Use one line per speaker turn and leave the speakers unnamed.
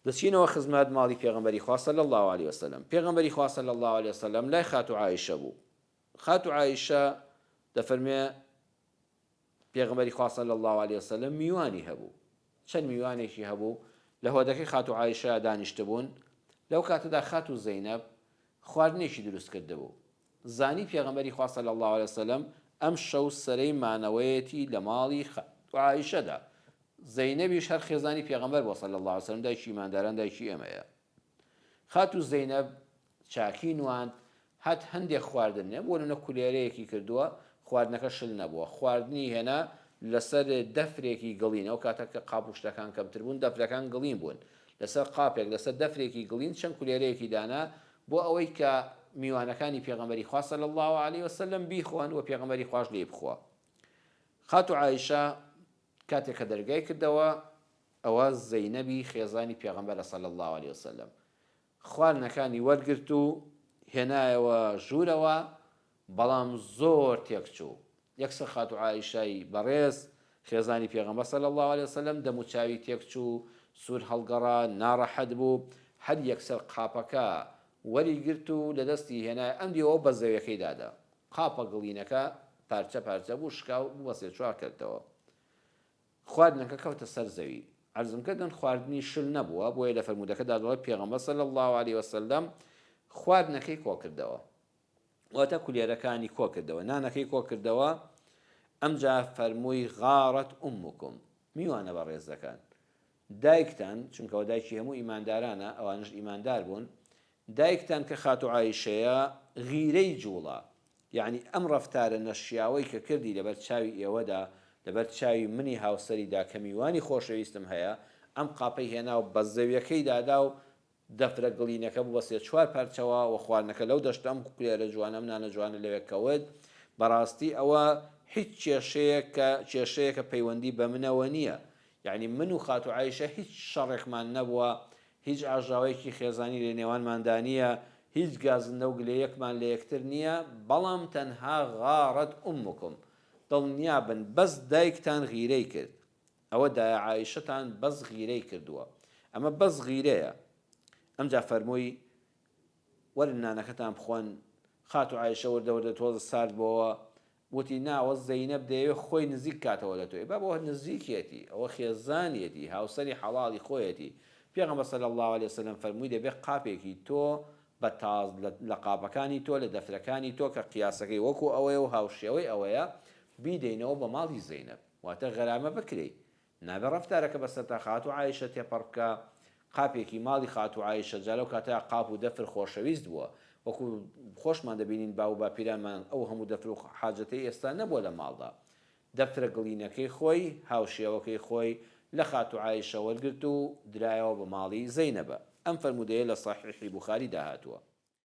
دەچینەوە خزمەت ماڵی پێغەمبەری خوا صلی اللە علیە وسلم، پێغەمبەری خوا صلی اللە علیە وسلم لای خاتوو عائیشە بوو، خاتوو عائیشە دەفەرموێ پێغەمبەری خوا صلی اللە علیە وسلم میوانی هەبوو، چەند میوانێکی هەبوو لە هۆدەکەی خاتوو عائیشە دانیشتبوون، لەو کاتەدا خاتوو زەینەب خواردنێکی دروست کردبوو، زانی پێغەمبەری خوا صلی اللە علیە وسلم ئەم شەو سەرەی مانەوەیەتی لە ماڵی خاتوو عائیشەدا، زەینەبیش هەر خێزانی پێغەمبەر بووە صلی اللە علیە وسلم دایکی ئیمانداران دایکی ئێمەیە. خاتوو زەینەب چاکی نواند هات هەندێک خواردن نێ بۆ نمونە کولێرەیەکی کردووە خواردنەکە شل نەبووە خواردنی هێنا لەسەر دەفرێکی گڵین ئەو کاتە کە قاپ و شتەکان کەمتر بوون دەفرەکان گڵین بوون لەسەر قاپێک لەسەر دەفرێکی گڵین چەند کولێرەیەکی دانا بۆ ئەوەی کە میوانەکانی پێغەمبەری خوا صلی اللە علیە وسلم بیخۆن و پێغەمبەری خواش لێی بخوا. خاتوو عائیشە کاتێک کە دەرگای کردەوە ئەوە زەینەبی خێزانی پێغەمبەرە صلی اللە علیە وسلم خواردنەکانی وەرگرت و هێنایەوە ژوورەوە بەڵام زۆر تێکچوو یەکسەر خاتوو عائیشەی بەڕێز خێزانی پێغەمبەر صلی اللە علیە وسلم دەموچاوی تێکچوو سوور هەڵگەڕا ناڕەحەت بوو هەر یەکسەر قاپەکە وەری گرت و لە دەستی هێنای ئەم دیوەوە بە زەویەکەی دادا قاپە گڵینەکە پارچە پارچە بوو شکا و بوو بە سێ چوار کەرتەوە خواردنەکە کەوتە سەر زەوی عەرزم کردن خواردنی شل نەبووە بۆیە لە فەرموودەکەدا دەڵێت پێغەمبەر صلی اللە علیە وسلم خواردنەکەی کۆکردەوە واتە کولێرەکانی کۆکردەوە نانەکەی کۆکردەوە ئەمجا فەرمووی غارت امکم میوانە بەڕێزەکان دایکتان چونکەوە دایکی هەموو ئیماندارانە ئەوانش ئیماندار بوون دایکتان کە خاتوو عایشەیە غیرەی جوڵا یەعنی ئەم ڕەفتارە نەشیاوەی کە کردی لەبەر چاوی ئێوەدا لەبەر چاوی منی هاوسەریدا کە میوانی خۆشەویستم هەیە ئەم قاپەی هێنا و بە زەویەکەی دادا و دەفرە گڵینەکە بوو بە سێ چوار پارچەوە و خواردنەکە لەو دەشتە ئەم کولێرە جوانە ئەم نانە جوانە لەوێ کەوت بەڕاستی ئەوە هیچ کێشەیەکە کێشەیەکە پەیوەندی بە منەوە نییە یەعنی من و خاتوو عایشە هیچ شەڕێکمان نەبووە هیچ ئاژاوەیەکی خێزانی لە نێوانماندا نییە هیچ گازندە و گلەیەکمان لە یەکتر نییە بەڵام تەنها غارت امکم دڵنیابن بەس دایکتان غیرەی کرد ئەوە دایە عائیشەتان بەس غیرەی کردووە ئەمە بەس غیرەیە ئەمجا فەرمووی وەرن نانەکەتان بخۆن خاتوو عائیشە وردە وردە تۆزە سارد بۆوە وتی نا ئەوە زەینەب دەیەوێ خۆی نزیک کاتەوە لە تۆ ئێ بابە ئەوە نزیکیەتی ئەوە خێزانیەتی هاوسەری حەڵاڵی خۆیەتی پێغەمبەر صلی اللە علیە وسلم فەرمووی دەبێ قاپێکی تۆ بە تاز لە قاپەکانی تۆ لە دەفرەکانی تۆ کە قیاسەکەی وەکو ئەوەیە و هاوشێوەی ئەوەیە بیدەینەوە بە ماڵی زەینەب واتە غەرامە بکرێی نابێ ڕەفتارەکە بەسەرتا خاتوو عائیشە تێپەڕ بکا قاپێکی ماڵی خاتوو عائیشە جا لەو کاتەیا قاپ و دەفر خۆشەویست بووە وەکو خۆشمان دەبینین باو و باپیرانمان ئەو هەموو دەفر و حاجەتەی ئێستا نەبووە لە ماڵدا دەفرە گڵینەکەی خۆی هاوشێوەکەی خۆی لە خاتوو عائیشە وەرگرت و درایەوە بە ماڵی زەینەبە ئەم فەرموودەیە لە سەحیحی بوخاریدا هاتووە.